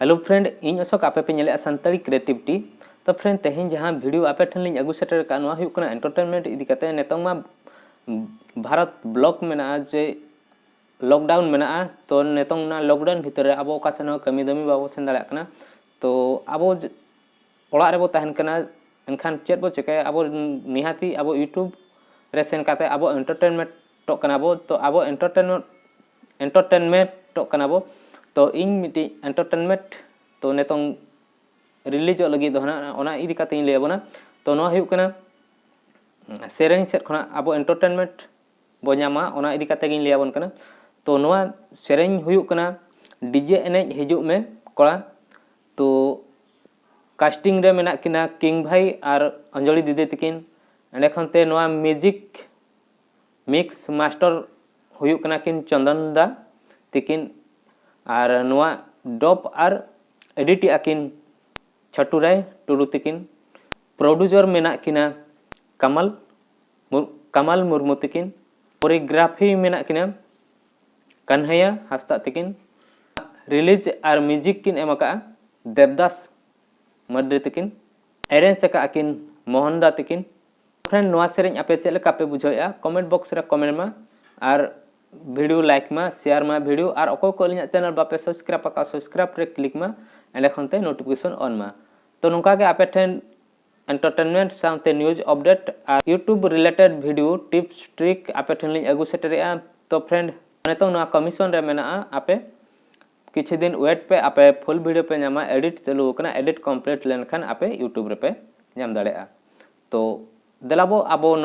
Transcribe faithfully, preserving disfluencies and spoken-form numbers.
Hello friend, ᱤᱧ ᱚᱥᱳᱠ, ᱟᱯᱮ ᱯᱮ ᱧᱮᱞᱮᱫᱼᱟ ᱥᱟᱱᱛᱟᱲᱤ Creativity᱾ ᱛᱚ friend, ᱛᱮᱦᱮᱧ ᱡᱟᱦᱟᱸ video ᱟᱯᱮ ᱴᱷᱮᱱ ᱞᱤᱧ ᱟᱹᱜᱩ ᱥᱮᱴᱮᱨ ᱟᱠᱟᱫᱼᱟ, ᱱᱚᱣᱟ ᱦᱩᱭᱩᱜ ᱠᱟᱱᱟ entertainment ᱤᱫᱤ ᱠᱟᱛᱮ᱾ ᱱᱤᱛᱚᱝ ᱢᱟ ᱵᱷᱟᱨᱚᱛ block ᱢᱮᱱᱟᱜᱼᱟ, ᱡᱮ lockdown ᱢᱮᱱᱟᱜᱼᱟ᱾ ᱛᱚ ᱱᱤᱛᱚᱝ ᱚᱱᱟ lockdown ᱵᱷᱤᱛᱤᱨ ᱨᱮ ᱟᱵᱚ ᱚᱠᱟ ᱥᱮᱫ ᱦᱚᱸ ᱠᱟᱹᱢᱤ ᱫᱟᱹᱢᱤ ᱵᱟᱵᱚ ᱥᱮᱱ ᱫᱟᱲᱮᱭᱟᱜ ᱠᱟᱱᱟ᱾ ᱛᱚ ᱟᱵᱚ ᱡ- ᱚᱲᱟᱜ ᱨᱮᱵᱚ ᱛᱟᱦᱮᱱ ᱠᱟᱱᱟ, ᱮᱱᱠᱷᱟᱱ ᱪᱮᱫ ᱵᱚ ᱪᱤᱠᱟᱹᱭᱟ? ᱟᱵᱚ ᱱᱤᱦᱟᱹᱛᱤ ᱟᱵᱚ YouTube ᱨᱮ ᱥᱮᱱ ᱠᱟᱛᱮ ᱟᱵᱚ entertainment ᱚᱜ ᱠᱟᱱᱟ ᱵᱚ᱾ ᱛᱚ ᱟᱵᱚ entertainment entertainment ᱚᱜ ᱠᱟᱱᱟ ᱵᱚ᱾ ᱛᱚ ᱤᱧ ᱢᱤᱫᱴᱤᱡ entertainment ᱛᱚ ᱱᱤᱛᱚᱝ release ᱚᱜ ᱞᱟᱹᱜᱤᱫ ᱫᱚ ᱦᱟᱸᱜ, ᱚᱱᱟ ᱤᱫᱤ ᱠᱟᱛᱮ ᱤᱧ ᱞᱟᱹᱭ ᱟᱵᱚᱱᱟ᱾ ᱛᱚ ᱱᱚᱣᱟ ᱦᱩᱭᱩᱜ ᱠᱟᱱᱟ ᱥᱮᱨᱮᱧ ᱥᱮᱫ ᱠᱷᱚᱱᱟᱜ ᱟᱵᱚ entertainment ᱵᱚ ᱧᱟᱢᱟ, ᱚᱱᱟ ᱤᱫᱤ ᱠᱟᱛᱮ ᱜᱤᱧ ᱞᱟᱹᱭ ᱟᱵᱚᱱ ᱠᱟᱱᱟ᱾ ᱛᱚ ᱱᱚᱣᱟ ᱥᱮᱨᱮᱧ ᱦᱩᱭᱩᱜ ᱠᱟᱱᱟ DJ ᱮᱱᱮᱡ ᱦᱤᱡᱩᱜ ᱢᱮ ᱠᱚᱲᱟ᱾ ᱛᱚ casting ᱨᱮ ᱢᱮᱱᱟᱜ ᱠᱤᱱᱟ ᱠᱤᱝ ᱵᱷᱟᱭ ᱟᱨ ᱚᱧᱡᱚᱞᱤ ᱫᱤᱫᱤ ᱛᱟᱹᱠᱤᱱ᱾ ᱮᱸᱰᱮ ᱠᱷᱚᱱ ᱛᱮ ᱱᱚᱣᱟ music mix master ᱦᱩᱭᱩᱜ ᱠᱟᱱᱟ ᱠᱤᱱ ᱪᱚᱱᱫᱚᱱ ᱫᱟ ᱛᱤᱠᱤᱱ, ᱟᱨ ᱱᱚᱣᱟ dub ᱟᱨ edit ᱮᱜᱼᱟ ᱠᱤᱱ ᱪᱷᱚᱴᱩ ᱨᱟᱭ ᱴᱩᱰᱩ ᱛᱤᱠᱤᱱ᱾ Producer ᱢᱮᱱᱟᱜ ᱠᱤᱱᱟ ᱠᱟᱢᱟᱞ ᱢᱩᱨ- ᱠᱟᱢᱟᱞ ᱢᱩᱨᱢᱩ ᱛᱤᱠᱤᱱ᱾ Choreography ᱢᱮᱱᱟᱜ ᱠᱤᱱᱟ ᱠᱟᱱᱦᱟᱭᱟ ᱦᱟᱸᱥᱫᱟ ᱛᱤᱠᱤᱱ᱾ Release ᱟᱨ music ᱠᱤᱱ ᱮᱢ ᱟᱠᱟᱫᱼᱟ ᱫᱮᱵᱫᱟᱥ ᱢᱟᱨᱰᱤ ᱛᱤᱠᱤᱱ᱾ Arrange ᱟᱠᱟᱫᱼᱟ ᱠᱤᱱ ᱢᱳᱦᱚᱱ ᱫᱟ ᱛᱤᱠᱤᱱ᱾ Friend, ᱱᱚᱣᱟ ᱥᱮᱨᱮᱧ ᱟᱯᱮ ᱪᱮᱫ ᱞᱮᱠᱟ ᱯᱮ ᱵᱩᱡᱷᱟᱹᱣᱮᱫᱼᱟ? Comment box ᱨᱮ comment ᱢᱟ, ᱟᱨ video like ᱢᱟ, share ᱢᱟ video, ᱟᱨ ᱚᱠᱚᱭ ᱠᱚ ᱟᱹᱞᱤᱧᱟᱜ channel ᱵᱟᱯᱮ subscribe ᱟᱠᱟᱫ, subscribe ᱨᱮ click ᱢᱟ, ᱮᱸᱰᱮ ᱠᱷᱚᱱ ᱛᱮ notification on ᱢᱟ᱾ ᱛᱚ ᱱᱚᱝᱠᱟ ᱜᱮ ᱟᱯᱮ ᱴᱷᱮᱱ entertainment ᱥᱟᱶᱛᱮ news update ᱟᱨ YouTube related video, tips, trick ᱟᱯᱮ ᱴᱷᱮᱱ ᱞᱤᱧ ᱟᱹᱜᱩ ᱥᱮᱴᱮᱨᱮᱜᱼᱟ᱾ ᱛᱚ friend, ᱱᱤᱛᱚᱝ ᱱᱚᱣᱟ commission ᱨᱮ ᱢᱮᱱᱟᱜᱼᱟ, ᱟᱯᱮ ᱠᱤᱪᱷᱩ ᱫᱤᱱ wait ᱯᱮ, ᱟᱯᱮ full video ᱯᱮ ᱧᱟᱢᱟ᱾ Edit ᱪᱟᱹᱞᱩ ᱟᱠᱟᱱᱟ, edit complete ᱞᱮᱱᱠᱷᱟᱱ ᱟᱯᱮ YouTube ᱨᱮᱯᱮ ᱧᱟᱢ ᱫᱟᱲᱮᱭᱟᱜᱼᱟ᱾ ᱛᱚ ᱫᱮᱞᱟ ᱵᱚ ᱟᱵᱚ